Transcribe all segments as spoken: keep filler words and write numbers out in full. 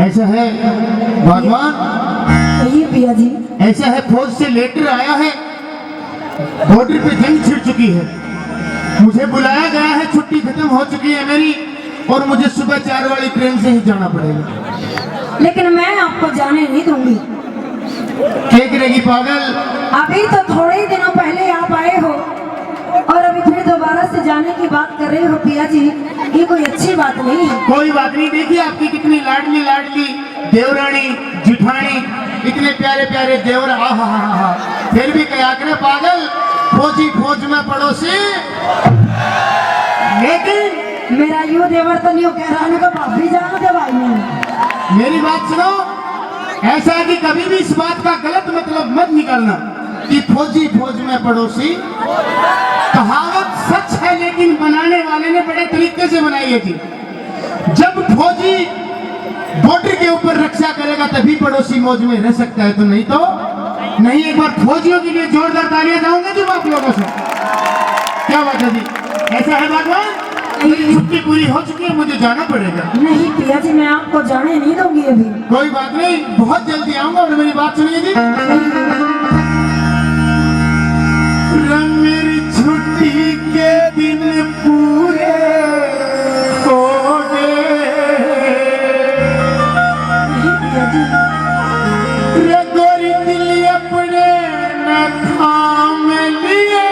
ऐसा है भगवान, कहिए पिया जी। ऐसा है, फौज से लेटर आया है, बॉर्डर पे जंग छिड़ चुकी है, मुझे बुलाया गया है, छुट्टी खत्म हो चुकी है मेरी, और मुझे सुबह चार वाली ट्रेन से ही जाना पड़ेगा। लेकिन मैं आपको जाने नहीं दूंगी। क्या करेगी पागल? अभी तो थोड़े ही दिनों पहले आप आए हो और अभी फिर दोबारा से जाने की बात कर रहे हो पिया जी, ये कोई अच्छी बात नहीं है। कोई बात नहीं, देखिए आपकी कितनी लाडली लाडली देवरानी, जिठानी, इतने प्यारे प्यारे देवर, आहा हा हा। फिर भी क्या करे पागल, फौजी फौज में पड़ोसी। लेकिन मेरा यो देवर तो नहीं कह रहा ना, भाभी जान दे भाई। मेरी बात सुनो, ऐसा है कि कभी भी इस बात का गलत मतलब मत निकालना कि फौजी फौज में पड़ोसी। कहावत सच है, लेकिन बनाने वाले ने बड़े तरीके से बनाई है जी। जब फौजी बॉर्डर के ऊपर रक्षा करेगा तभी पड़ोसी मौज में रह सकता है, तो नहीं तो नहीं। एक बार फौजियों के लिए जोरदार तालियां जाऊंगा जी आप लोगों से। क्या बात है जी, ऐसा है भगवान? मेरी छुट्टी पूरी हो चुकी है, मुझे जाना पड़ेगा। नहीं पिया जी, मैं आपको जाने नहीं दूंगी अभी। कोई बात नहीं, बहुत जल्दी आऊंगा। और मेरी बात सुनिए जी, मेरी छुट्टी के दिन पूरे हो गए। रे गोरी दिल अपने न थाम लिए।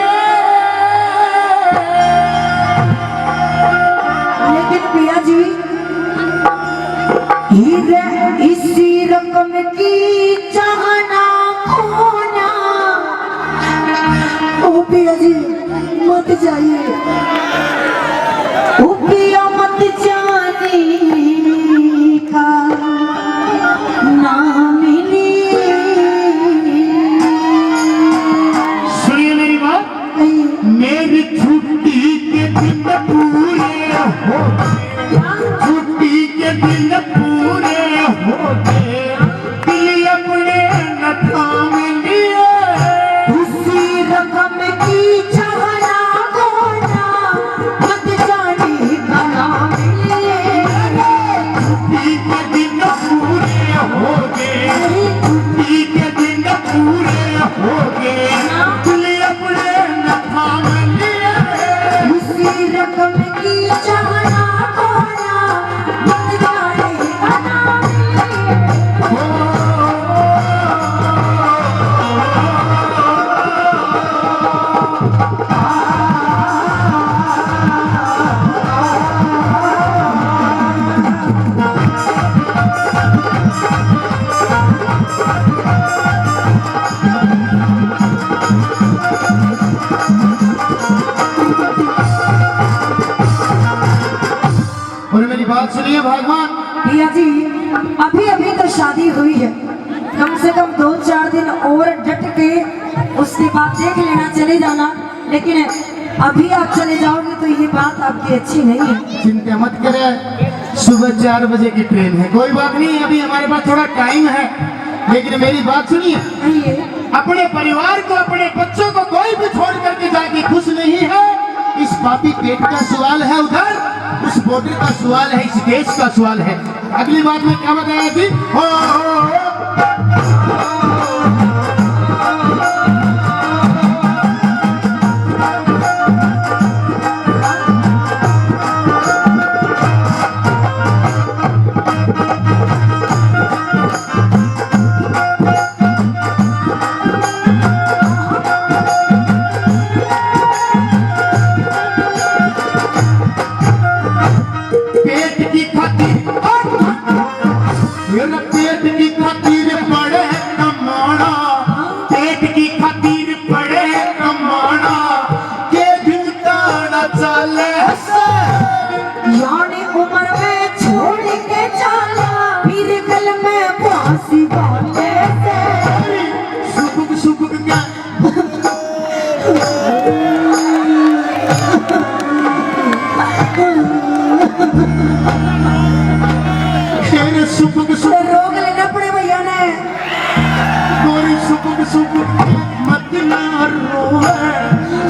लेकिन पिया जी, हीरे इसी रकम की चाहना खोना। ओ पिया जी, मत जाइए। ओ पिया, मत जाने का नाम नहीं। सुनिए मेरी बात, मेरी छुट्टी के दिन पूरे हो गए, छुट्टी के दिन पूरे हो गए, दिल अपने न थाम लिए। उसी रकम की चाहना खोना, मत जाने का नाम लिए। छुट्टी के दिन पूरे हो गए, छुट्टी के दिन पूरे हो गए, दिल अपने न थाम लिए। उसी रकम की चाहना खोना, मत जाने का नाम लिए। और मेरी बात सुनिए भगवान। भैया जी, अभी अभी तो शादी हुई है, कम से कम दो चार दिन और डट के उसके बाद देख लेना, चले जाना। लेकिन अभी आप चले जाओगे तो ये बात आपकी अच्छी नहीं है। चिंता मत करे, सुबह चार बजे की ट्रेन है। कोई बात नहीं, अभी हमारे पास थोड़ा टाइम है, लेकिन मेरी बात सुनिए। कहिए। अपने परिवार को, अपने बच्चों को कोई भी छोड़ करके जाके खुश नहीं है। इस पापी पेट का सवाल है उधर, उस बॉर्डर का सवाल है, इस देश का सवाल है। अगली बात मैं क्या बताया जी? हो, हो, हो। पेट की खातिर, मेरा पेट की खातिर पड़े कमाना, पेट की खातिर पड़े कमाना, के दिन ताना चाले से। यानी उम्र में छोड़ के चाला, फिर गल में फांसी बांधे से। सुबुक सुबुक के फिर सुबुक सुबुक रोक लेना पड़े भैया ने। गोरी सुबुक सुबुक के मत ना रोवे,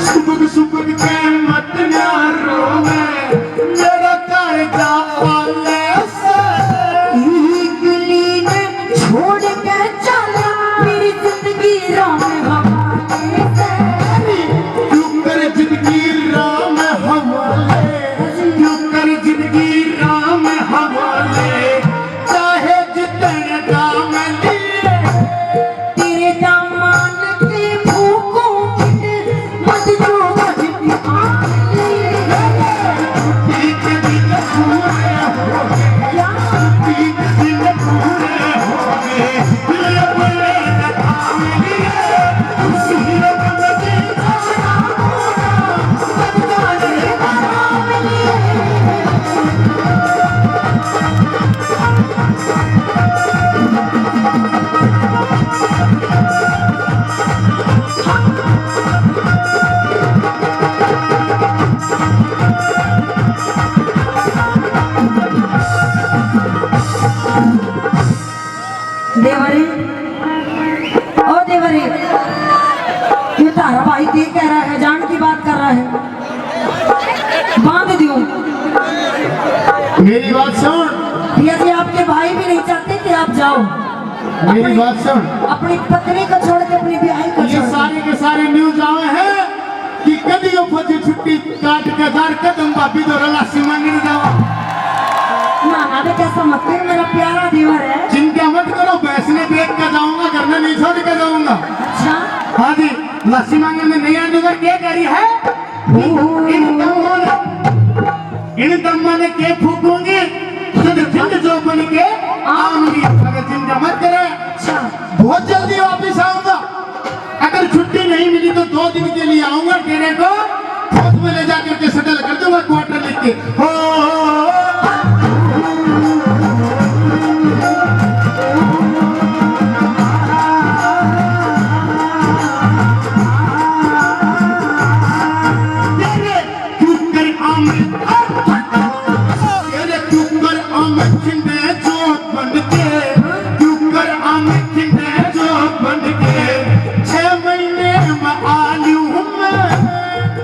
सुबुक सुबुक के मत ना रोवे, मेरा कालजा पाले से। देवरे, ओ देवरे, ये तारा भाई के कह रहा है, जान की बात कर रहा है, बांध दियो। मेरी बात सुन। भैया जी, आपके भाई भी नहीं चाहते कि आप जाओ। मेरी बात सुन। अपनी पत्नी को छोड़ के अपनी ब्याही को ये छोड़ के। सारे के सारे न्यूज आवे हैं कि कदी वो फौजी छुट्टी काट के जार कदम भाभी तो रलासी मांगने जावा। ना, ना, देख, ऐसा मत कर, मेरा प्यारा देवर है। चिंता मत करो, भैंस ने देख के जाऊंगा, घर में नहीं छोड़ के जाऊंगा। अच्छा। हाँ जी, लस्सी मांगने में नहीं आने का क्या करी है? इन, इन दम्मा ने, इन दम्मा ने के फूकूंगी, खुद जिंद जो बन के आऊंगी। मगर चिंता मत करे, अच्छा। बहुत जल्दी वापस आऊंगा। अगर छुट्टी नहीं मिली तो दो दिन के लिए आऊंगा, तेरे को फौज में ले जाकर के सेटल कर दूंगा, क्वार्टर लिख के। हो, हो, हो, हो। तेरे क्यों कर आम, तेरे क्यों कर आम छिंदे जो बन के, क्यों कर आम छिंदे जो बन के, छह महीने में आ लूं मैं।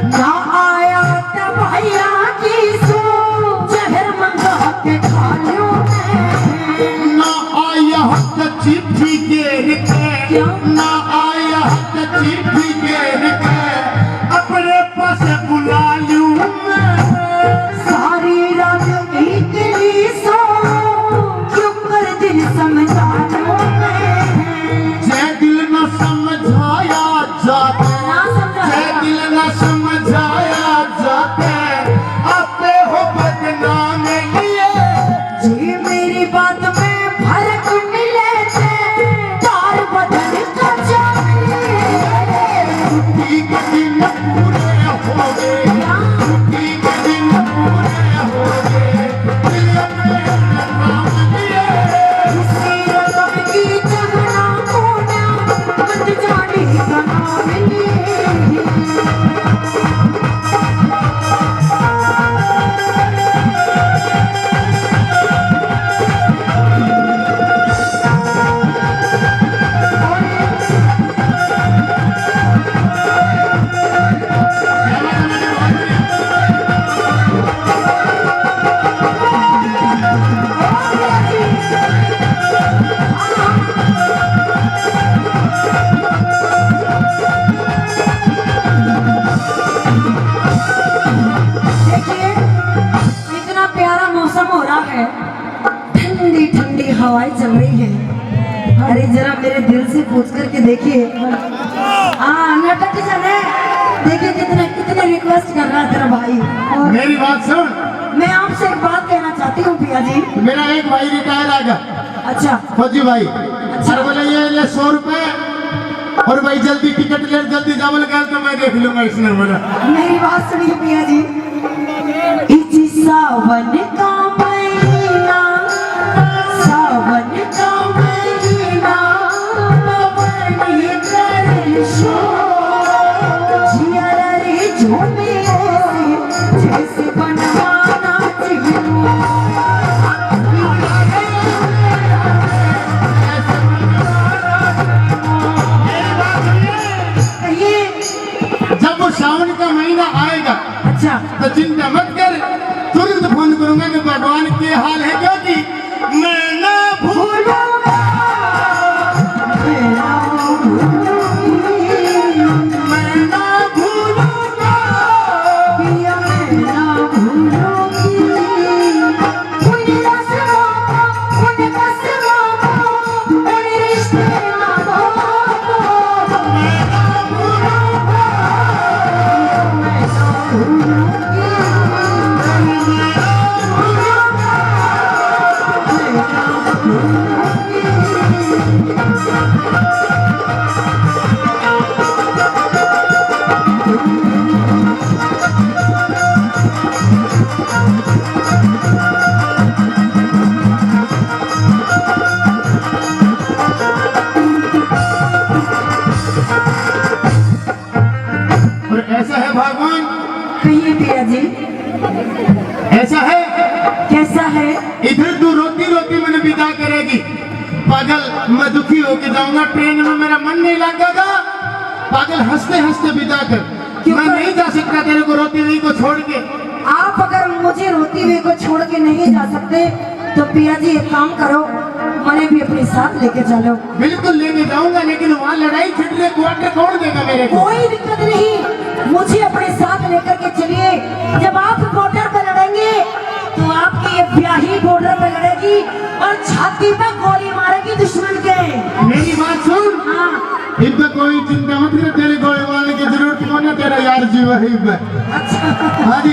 ना आया तो भैया की सू, जहर मंगा के खा लूं मैं। ना आया तो चिट्ठी घेर के, क्यों? ना आया तो चिट्ठी घेर के, अपने पास बुला लूं मैं। सारी रात एक ली सो, क्यों कर दिल समझा लूं मैं। जय दिल न समझाया जाते, ना समझाया। जय दिल न समझाया जाते, आपे हो बदनाम लिए। जी मेरी बात में फर्क मिले थे, तार बदन का जाम लिए। छुट्टी के दिन पूरे हो गए, छुट्टी के दिन पूरे हो गए, दिल अपने काम लिए। उसी रकम की जगना कोना, मत जाने का नाम लिए। देखिए, इतना प्यारा मौसम हो रहा है, ठंडी ठंडी हवाएं चल रही है। अरे, जरा मेरे दिल से पूछ करके देखिए। हाँ, नटक जाने। देखिए, कितने, कितने रिक्वेस्ट कर रहा है तेरा भाई। और मेरी बात सुन। मैं आपसे एक बात कहना चाहती हूँ भैया जी। मेरा एक भाई रिटायर आ गया। अच्छा। फौजी भाई। अच्छा। और बोले, "ये ले सौ रुपए।" और भाई जल्दी टिकट ले, जल्दी जावल गल तो मैं देख लूंगा इसने बोला। मेरी बात सुनिए भैया जी, इस सावन का महीना, सावन का महीना, पवन कर शोर, जिया रे झूमे जैसे बनवाना चिन्हू। कहिए। जब वो सावन का महीना आएगा, अच्छा। तो चिंता मत कर, तुरंत फोन करूंगा कि भगवान के हाल है, क्योंकि मैं ना भूलूंगा, मैं ना भूलूंगा, मैं ना भूलूंगा, पिया मैं ना भूलूंगी। उन रस्मों को, उन कसमों को, उन रिश्ते निभाओ। मैं ना भूलूंगा, मैं ना भूलूंगी। और ऐसा है भगवान। कहिए पिया जी। ऐसा है। कैसा है? इधर तू रोती रोती मैंने विदा करेगी। पागल, मैं दुखी होके जाऊंगा, ट्रेन में मेरा मन नहीं लगेगा। पागल, हंसते हंसते विदा कर। क्यों मैं कर- नहीं जा सकता तेरे को रोती हुई को छोड़ के। आप अगर मुझे रोती हुई को छोड़ के नहीं जा सकते, तो पिया जी, एक काम करो, मने भी अपने साथ लेके चलो। बिल्कुल लेके जाऊंगा, लेकिन वहाँ लड़ाई छिड़ रही, क्वार्टर कौन देगा मेरे को? कोई दिक्कत नहीं, मुझे अपने साथ लेकर के चलिए। जब आप बॉर्डर पर लड़ेंगे, तो आपकी ये ब्याही बॉर्डर पर लड़ेगी और छाती पे गोली मारेगी दुश्मन के। मेरी बात सुन। हाँ। इनका कोई चिंता मत कर, तेरे गोली मारने की जरूरत को ना, तेरा यार जीवा है इनमें। अच्छा। हाँ जी,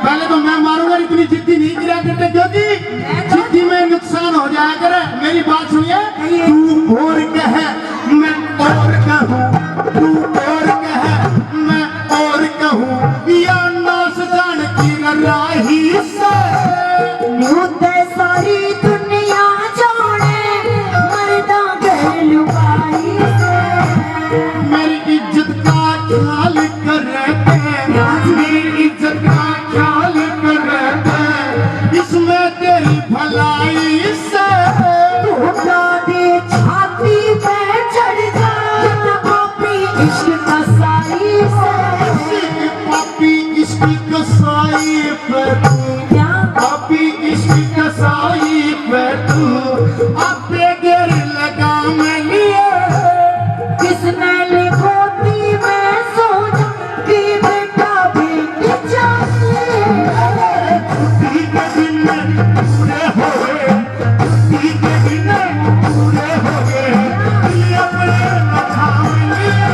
पहले तो मैं मारूंगा, इतनी जिद्दी नहीं किया करते, क्योंकि मैं तो जिद्दी में नुकसान हो जाया करे। मेरी बात सुनिए, कहिए। तू और कह, मैं और कहूँ, तू और कह, मैं और कहूँ, या नाश जान की राही से। न्यू ते सारी दुनिया जाने, मरदा गए लुगाई से। मेरी इज्जत का ख्याल कर रहे थे, मेरी इज्जत का ख्याल कर रहे थे, इसमें तेरी भलाई से। तू दादी छाती पे चढ़ जा, पापी इश्क कसाई से। पापी इश्क कसाई पे तू, क्या? पापी इश्क कसाई पे तू, आपे गिर लगाम लिए। किसने लिखोती में सोचा कि बेटा बेटी चाहिए। छुट्टी के दिन पूरे हो गए, छुट्टी के दिन पूरे हो गए, अपने मकाम लिए।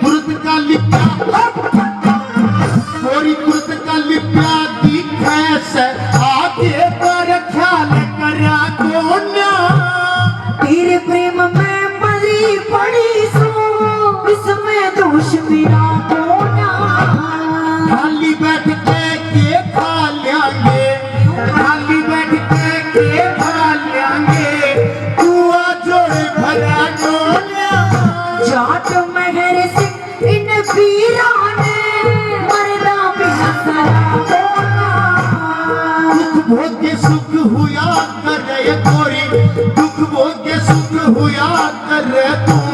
तुरंत का लिप्या, गोरी तुरंत का लिप्या दिखे से आगे पर ख्याल करा कोन्या। तेरे प्रेम में मरी पड़ी सू, इसमें दोष मेरा कोन्या। खाली बैठ के के खा लेंगे, खाली बैठ के के खा लेंगे, तू आ जोड़ भरा कोन्या। जाट महर सिंह इन पीरां ने मरदा भी हसरा बोला। दुख भोग के सुख हुआ करे गोरी, दुख भोग के सुख हुआ करे तू।